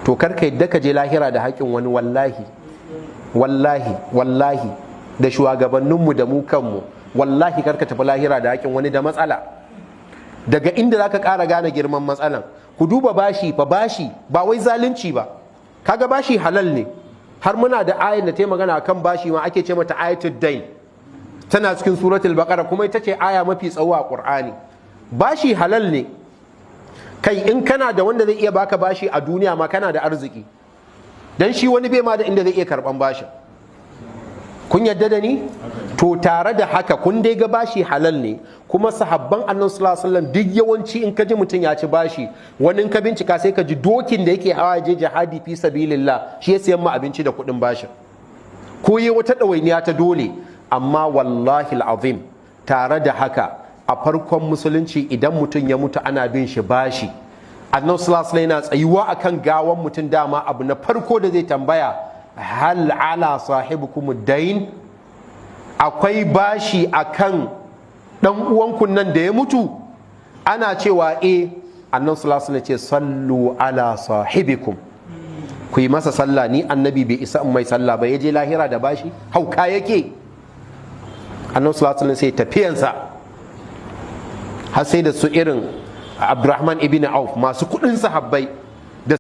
To karka yadda ka je lahira da haƙin wani. Wallahi, wallahi, wallahi, da shugabanninmu da mu kanmu, wallahi karka tafi lahira da haƙin wani, da matsala. Daga inda zaka ƙara gane girman matsalan, ku duba bashi fa. Bashi ba wai zalunci ba. Kaga bashi halal ne, har muna da ayin da ta magana kan bashi ma, ake ce mata Ayatul Dain, tana cikin Suratul Baqara, kuma ita ce aya mafi tsawo a Qur'ani. Bashi halal ne. Kai, in kana da wanda zai iya baka bashi a duniya ma, kana da arziki, dan shi wani bai ma da inda zai iya karban bashin. Kun yadda da ni? To, tare da haka, kun dai ga bashi halal ne, kuma sahabban Annabi sallallahu alaihi wasallam duk yawanci in ka ji mutum ya ci bashi, wani in ka bincika sai ka ji dokin da yake hawa je jihadi fi sabilillah, shi ya siyan ma abinci da kuɗin bashin, ko yi wata ɗawainiya ta dole. Amma wallahi al'azim, tare da haka, a farkon musulunci, idan mutum ya mutu ana bin shi bashi, Annabi sallallahu alaihi yana tsayuwa akan gawan mutum, dama abu na farko da zai tambaya: "Hal ala sahibukum dain?" Akwai bashi akan dan uwanku nan da ya mutu? Ana cewa eh, Annabi sallallahu alaihi ce: "Sallu ala sahibikum," ku yi masa sallah. Ni Annabi bai isa in mai sallah ba, ya je lahira da bashi? Hauka yake? Annabi sallallahu alaihi sai tafiyansa, har sai da su irin Abdurrahman ibn Auf, masu kudin sahabbai.